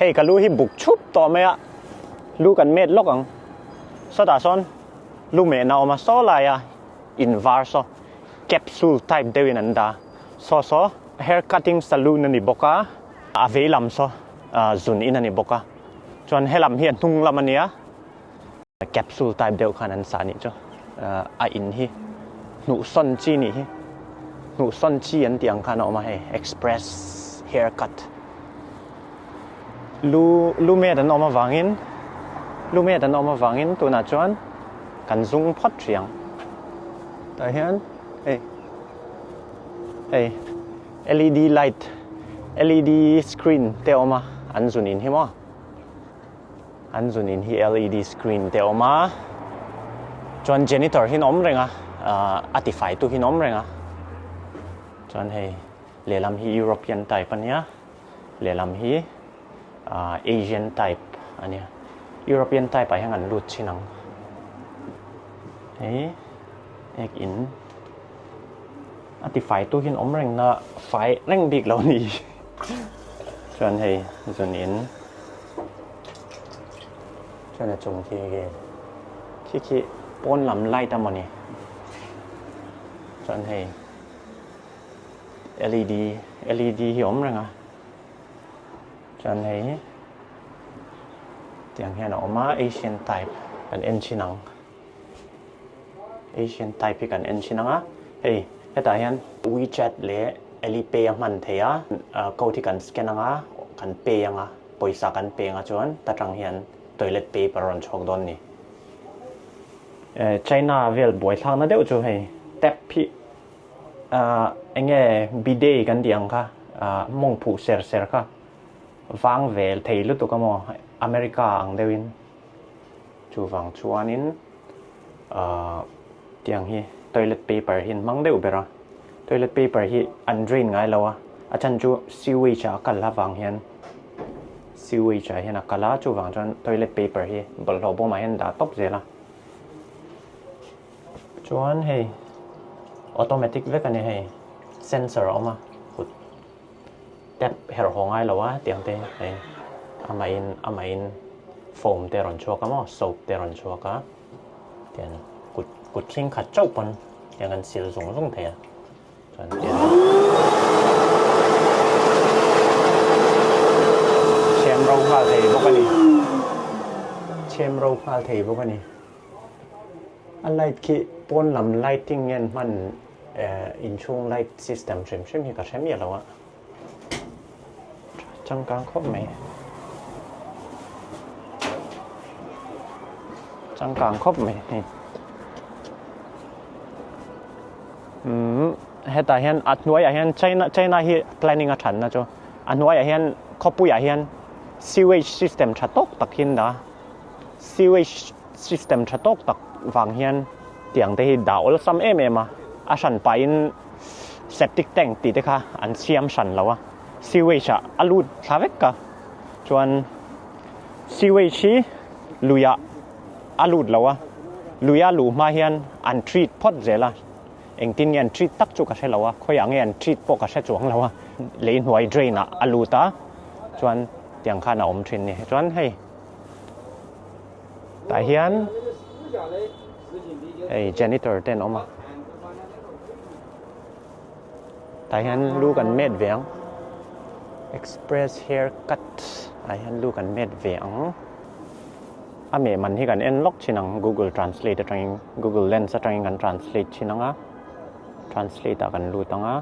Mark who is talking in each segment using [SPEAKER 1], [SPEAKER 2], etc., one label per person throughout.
[SPEAKER 1] Hei ka lu hi buk chhup tawh mai a, lu kan met lawk ang. Sawtah sawn lu mehna a awm a, saw laia in var saw capsule type deuhin an dah a, saw saw hair cutting saloon a ni bawk a, a vei lam saw zun in a ni bawk a, chuan helam hi a hnung lam a nia. Capsule type deuh khan an sa anih chu. A in hi hnuhsawn chi nih hi. Hnuhsawn chi an tih ang khan a awm a hei express hair cut. Lu lu met an awm avangin lu met an awm avangin tunah chuan kan zung phawt hrih ang. Tah hian hei hei led light led screen te a awm a an zun in hi maw. An zun in hi led screen te a awm a, chuan janitor hi an awm reng a, a tifai tu hi an awm reng a, chuan hei lehlam hi European type a nia, lehlam hi Asian type a nia, European type ah hian an lut chin ang, hei ek in a tifai tu hi an awm reng na fai reng bik lo a ni. Chuan hei zun in chuan a chung khi hei khi khi pawn lam light a mawni chuan hei led led hi a awm reng a chuan hei tiang hian a awm a asian type kan en thin ang asian type hi kan en thin ang a hei hetah hian wechat leh Alipay a hman thei a, code hi kan scan anga, kan pay anga, pawisa kan pe anga chuan ta tang hian toilet paper a rawn chhuak dawn ni. China vel buai thlakna deuh chu hei tap hi enge bidet kan tih ang kha mawng phuh ser ser kha vang vel thei lutuk a maw America ang deuhin chuvang chuanin Tiang hi toilet paper hi an hmang deuh ber a, toilet paper hi an drain ngai lo a, a chhan chu sewage ah a kal avang hian sewage ah hian a kal a, chuvang chuan toilet paper hi bawlhhlawh bawmah hian dah tawp zel a. Chuan hei automatic vek a ni hei sensor a awm a kut tap herh haw ngai lo a tiang te hei amahin amahin foam te a rawn chhuak a maw soap te a rawn chhuak a. Tian kut kut thleng khat chauh pawn tiang an sil zung zung thei a chuan tian chhem ro nghal thei bawk a ni chhem ro nghal thei bawk a ni a light khi pawn lam lighting nge an hman eh inchhung light system hrim hrim hi ka hre miah lo a. Changkang khawp mai. Changkang khawp mai hei. Umm hetah hian a hnuaiah hian China China hi planning a thanna chu a hnuaiah hian khawpuiah hian sewage system tha tawk tak hi an dah a sewage system tha tawk tak vang hian tiang te hi dah awlsam em em a a hran pahin Septic tank tih te kha an siam hran lo a, sewage ah a lut thla vek a, chuan sewage hi luiah a lut lo a, luia luh hma hian an treat phawt zel a, engtin nge an treat tak chu ka hre lo a, khawiah nge an treat pawh ka hre chuang lo a, lei hnuai drain ah a lut a, chuan tiang khan a awm thin ni, chuan hei tah hian hei janitor te an awm a. Tah hian lu kan met ve ang express hair cut ah hian lu kan met ve ang a meh man hi kan en lawk thin ang google translate atangin google lens atangin kan translate thin ang a translate ah kan lut ang a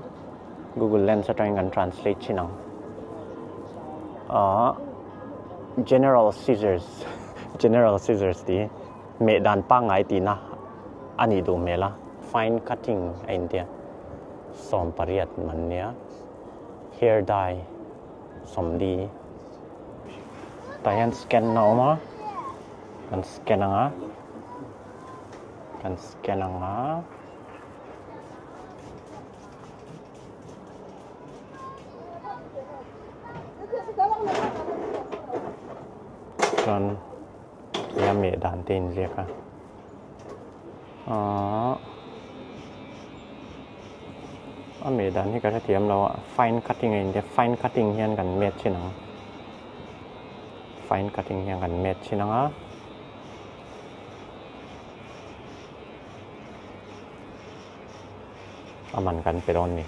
[SPEAKER 1] google lens atangin kan translate thin ang ahh general scissors general scissors tih hi meh dan pangngai tihna a nih duh hmel a. Fine cutting a intia 18 man nia hair dye 40 tah hian scan na awm a kan scan ang a kan scan ang a. Chuan tia meh dan te inziak a. Ahh a meh dan hi ka hrethiam lo a fine cutting a intia fine cutting hian kan met thin ang. Fine cutting hian kan met thin ang a. A man kan pe dawn ni.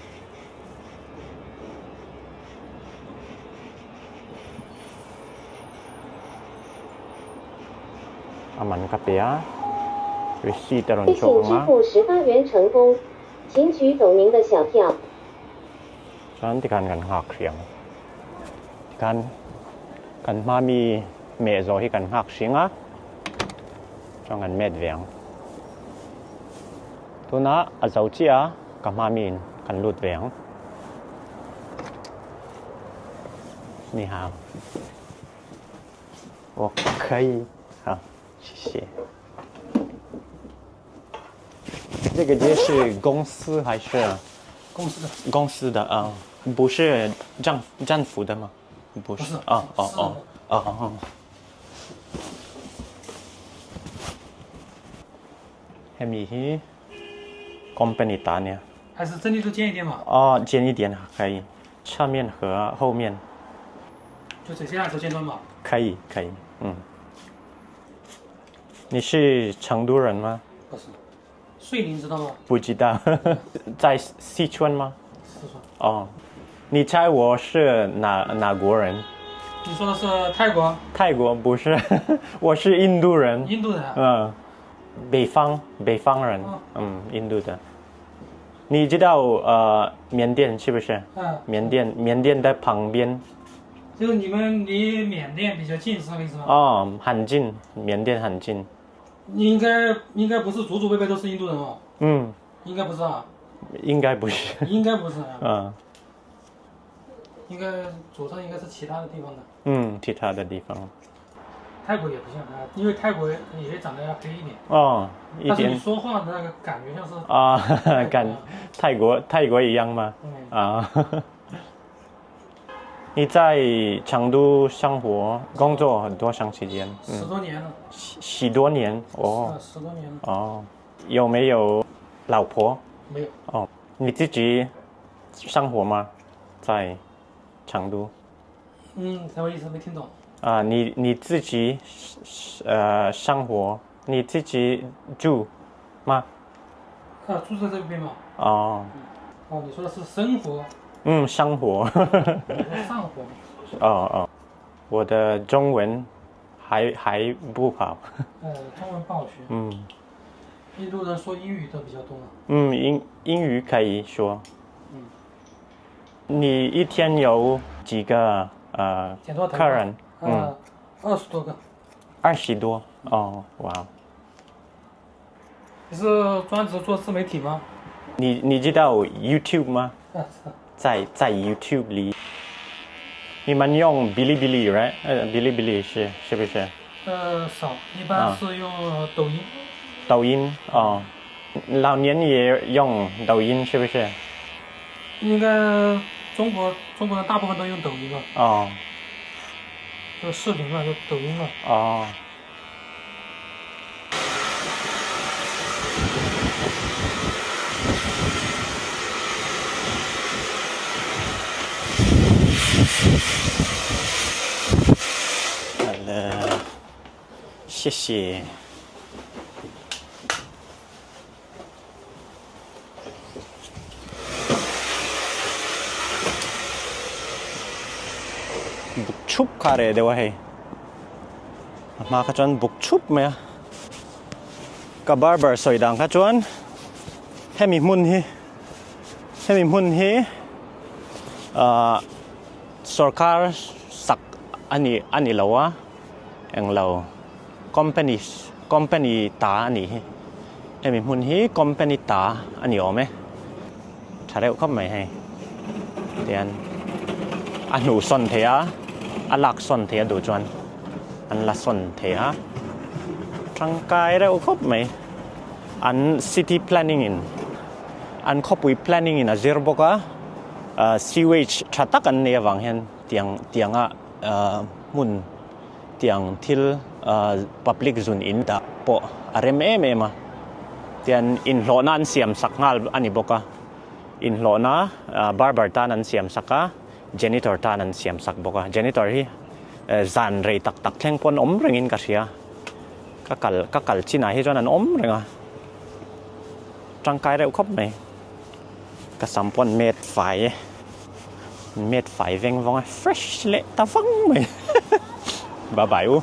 [SPEAKER 1] A man ka pe a, receipt a rawn chhuak ang a. Chuan tikhan kan nghak hrih ang. Tikhan kan hma mi meh zawh hi kan nghak hring a, chuan kan met ve ang. Tunah a zo chiah a, ka hma miin kan lut ve ang. Ni hao. Ok, 好，谢谢。这个街是公司还是？
[SPEAKER 2] 公司的。
[SPEAKER 1] 公司的啊，不是政政府的吗？ 不是。 哦哦哦哦哦。Hemi hi company ta nia.
[SPEAKER 2] 还是这里都尖一点嘛？
[SPEAKER 1] 哦，尖一点可以，侧面和后面。
[SPEAKER 2] 就这些还是尖端嘛？
[SPEAKER 1] 可以可以，嗯。你是成都人吗？
[SPEAKER 2] 不是，遂宁知道吗？
[SPEAKER 1] 不知道，在四川吗？
[SPEAKER 2] 四川。
[SPEAKER 1] 哦，你猜我是哪哪国人？
[SPEAKER 2] 你说的是泰国？
[SPEAKER 1] 泰国不是，我是印度人。
[SPEAKER 2] 印度人。
[SPEAKER 1] 嗯，北方北方人，嗯，印度的。你知道呃缅甸是不是？
[SPEAKER 2] 嗯。
[SPEAKER 1] 缅甸缅甸的旁边。
[SPEAKER 2] 就是你们离缅甸比较近，是那个意思吗？
[SPEAKER 1] 哦，很近，缅甸很近。
[SPEAKER 2] 你应该应该不是祖祖辈辈都是印度人哦。
[SPEAKER 1] 嗯。
[SPEAKER 2] 应该不是啊。
[SPEAKER 1] 应该不是。
[SPEAKER 2] 应该不是。
[SPEAKER 1] 嗯。
[SPEAKER 2] 应该祖上应该是其他的地方的。
[SPEAKER 1] 嗯，其他的地方。
[SPEAKER 2] 泰国也不像啊，因为泰国也长得要黑一点。
[SPEAKER 1] 哦，一点。
[SPEAKER 2] 但是你说话的那个感觉像是
[SPEAKER 1] 啊，感泰国泰国一样吗？
[SPEAKER 2] 嗯。
[SPEAKER 1] 啊。你在成都生活工作很多长时间？
[SPEAKER 2] 十多年了。
[SPEAKER 1] 十十多年哦。
[SPEAKER 2] 十多年了。
[SPEAKER 1] 哦，有没有老婆？
[SPEAKER 2] 没有。
[SPEAKER 1] 哦，你自己生活吗？在成都？
[SPEAKER 2] 嗯，什么意思？没听懂。
[SPEAKER 1] 啊，你你自己呃生活，你自己住吗？
[SPEAKER 2] 啊，住在这边嘛。
[SPEAKER 1] 哦。
[SPEAKER 2] 哦，你说的是生活。
[SPEAKER 1] 嗯，生活。
[SPEAKER 2] 上火。
[SPEAKER 1] 哦哦，我的中文还还不好。
[SPEAKER 2] 呃，中文不好学。
[SPEAKER 1] 嗯。
[SPEAKER 2] 印度人说英语的比较多。
[SPEAKER 1] 嗯，英英语可以说。
[SPEAKER 2] 嗯。
[SPEAKER 1] 你一天有几个呃客人？
[SPEAKER 2] 嗯，二十多个。
[SPEAKER 1] 二十多哦，哇！
[SPEAKER 2] 你是专职做自媒体吗？
[SPEAKER 1] 你你知道 YouTube 吗？
[SPEAKER 2] 啊，知道。
[SPEAKER 1] 在在 YouTube 里，你们用哔哩哔哩，right？呃，哔哩哔哩是是不是？
[SPEAKER 2] 呃，少，一般是用抖音。
[SPEAKER 1] 抖音哦，老年也用抖音是不是？
[SPEAKER 2] 应该中国中国人大部分都用抖音吧？
[SPEAKER 1] 哦。
[SPEAKER 2] 就视频嘛，就抖音嘛。
[SPEAKER 1] 哦。 好了，谢谢。 Buk chhup kha reh deuh a hei a hma kha chuan buk chhup mai a ka barber sawi dan kha chuan hemi hmun hi hemi hmun hi ahh sorkar sak a ni a ni lo a englo company company ta a nih hi hemi hmun hi company ta a ni awm e tha reuh khawp mai hei tian a hnuh sawn thei a a lak sawn thei a duh chuan an la sawn thei a tangkai reuh khawp mai an city planning in an khawpui planning in a zir bawk a ah sewage tha tak an nei avang hian tiang tianga ah hmun tiang thil ah public zun in dah pawh a rem em em a tian inhlawhna an siam sak nghal a ni bawk a inhlawhna ah barber tan an siam sak a janitor tan an siam sak bawk a janitor hi Zan rei tak tak thleng pawn awm rengin ka hria. Ka kal ka kal chinah hi chuan an awm reng a. Tangkai reuh khawp mai. Ka sam pawn met fai e. Met fai veng vawng a fresh leh ta vang mai. Bye bye u.